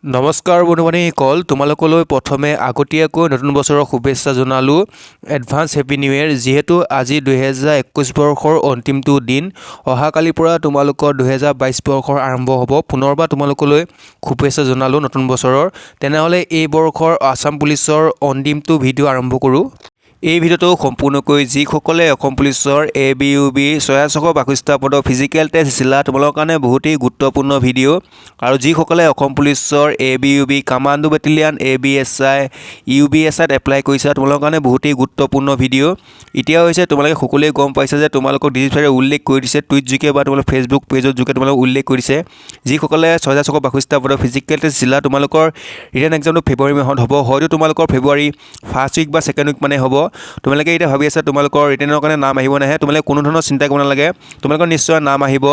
নমস্কাৰ বন্ধু বান্ধৱীসকল, তোমালোকলৈ প্ৰথমে আগতীয়াকৈ নতুন বছৰৰ শুভেচ্ছা জনালোঁ। Advance happy new year. যিহেতু আজি 2021 বৰ্ষৰ অন্তিমটো দিন, অহাকালিৰ পৰা তোমালোকৰ 2022 বৰ্ষৰ আৰম্ভ হ'ব। পুনৰবাৰ তোমালোকলৈ শুভেচ্ছা জনালোঁ নতুন বছৰৰ। তেনেহ'লে এই বৰ্ষৰ আছাম পুলিচৰ অন্তিমটো ভিডিঅ' আৰম্ভ কৰোঁ। এই ভিডিঅ'টো সম্পূৰ্ণকৈ যিসকলে অসম পুলিচৰ এ বি, ইউ বি 6662টা পদৰ ফিজিকেল টেষ্ট দিছিলা, তোমালোকৰ কাৰণে বহুতেই গুৰুত্বপূৰ্ণ ভিডিঅ'। আৰু যিসকলে অসম পুলিচৰ A B, U B, commando battalion, A B S I, U B S আইত এপ্লাই কৰিছা, তোমালোকৰ কাৰণে বহুতেই গুৰুত্বপূৰ্ণ ভিডিঅ'। এতিয়া হৈছে তোমালোকে সকলোৱে গম পাইছা যে তোমালোকক ডি জি ছাৰে উল্লেখ কৰি দিছে, টুইট যোগে বা তোমালোকৰ ফেচবুক পেজত যোগে তোমালোকক উল্লেখ কৰি দিছে, যিসকলে 6662টা পদৰ ফিজিকেল টেষ্ট দিছিলা, তোমালোকৰ ৰিটেন এক্সামটো ফেব্ৰুৱাৰী মাহত হ'ব। হয়তো তোমালোকৰ ফেব্ৰুৱাৰী ফাৰ্ষ্ট উইক বা ছেকেণ্ড উইক মানে হ'ব। তোমালোকে এতিয়া ভাবি আছা তোমালোকৰ ৰিটেনৰ কাৰণে নাম আহিব নাহে। তোমালোকে কোনো ধৰণৰ চিন্তা কৰিব নালাগে, তোমালোকৰ নিশ্চয় নাম আহিব।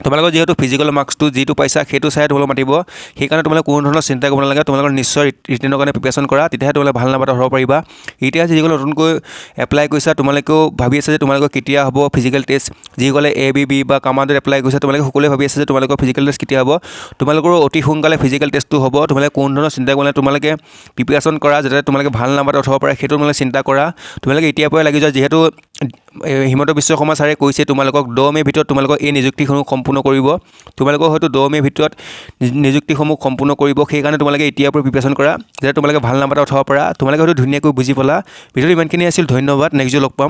তোমালোকৰ যিহেতু ফিজিকেল মাৰ্কছটো যিটো পাইছা, সেইটো চাই তোমালোক মাতিব। সেইকাৰণে তোমালোকে কোনো ধৰণৰ চিন্তা কৰিব নালাগে। তোমালোকৰ নিশ্চয় ৰিটেনৰ কাৰণে প্ৰিপেৰেশ্যন কৰা, তেতিয়াহে তোমালোকে ভাল নাম্বাৰ এটা ধৰিব পাৰিবা। এতিয়া যিসকলে নতুনকৈ এপ্লাই কৰিছা, তোমালোকেও ভাবি আছা যে তোমালোকৰ কেতিয়া হ'ব ফিজিকেল টেষ্ট। যিসকলে এ বি, বি বা কামাণ্ডোত এপ্লাই কৰিছা, তোমালোকে সকলোৱে ভাবি আছা যে তোমালোকৰ ফিজিকেল টেষ্ট কেতিয়া হ'ব। তোমালোকৰো অতি সোনকালে ফিজিকেল টেষ্টটো হ'ব। তোমালোকে কোনো ধৰণৰ চিন্তা কৰিব নালাগে। তোমালোকে প্ৰিপেৰেশ্যন কৰা, যাতে তোমালোকে ভাল নাম্বাৰ এটা উঠাব পাৰা, সেইটো তোমালোকে চিন্তা কৰা। তোমালোকে এতিয়াৰ পৰাই লাগি যোৱা। যিহেতু হিমন্ত বিশ্ব শৰ্মা ছাৰে কৈছে তোমালোকক 10 মে'ৰ ভিতৰত তোমালোকৰ এই নিযুক্তিসমূহ সম্পূৰ্ণ কৰিব। তোমালোকৰ হয়তো 10 মে'ৰ ভিতৰত নিযুক্তিসমূহ সম্পূৰ্ণ কৰিব। সেইকাৰণে তোমালোকে এতিয়াৰ পৰা প্ৰিপেৰেশ্যন কৰা, যাতে তোমালোকে ভাল নাম্বাৰ এটা উঠাব পাৰা। তোমালোকে হয়তো ধুনীয়াকৈ বুজি পালা। ভিডিঅ'টো ইমানখিনি আছিল। ধন্যবাদ। নেক্সট লগ পাম।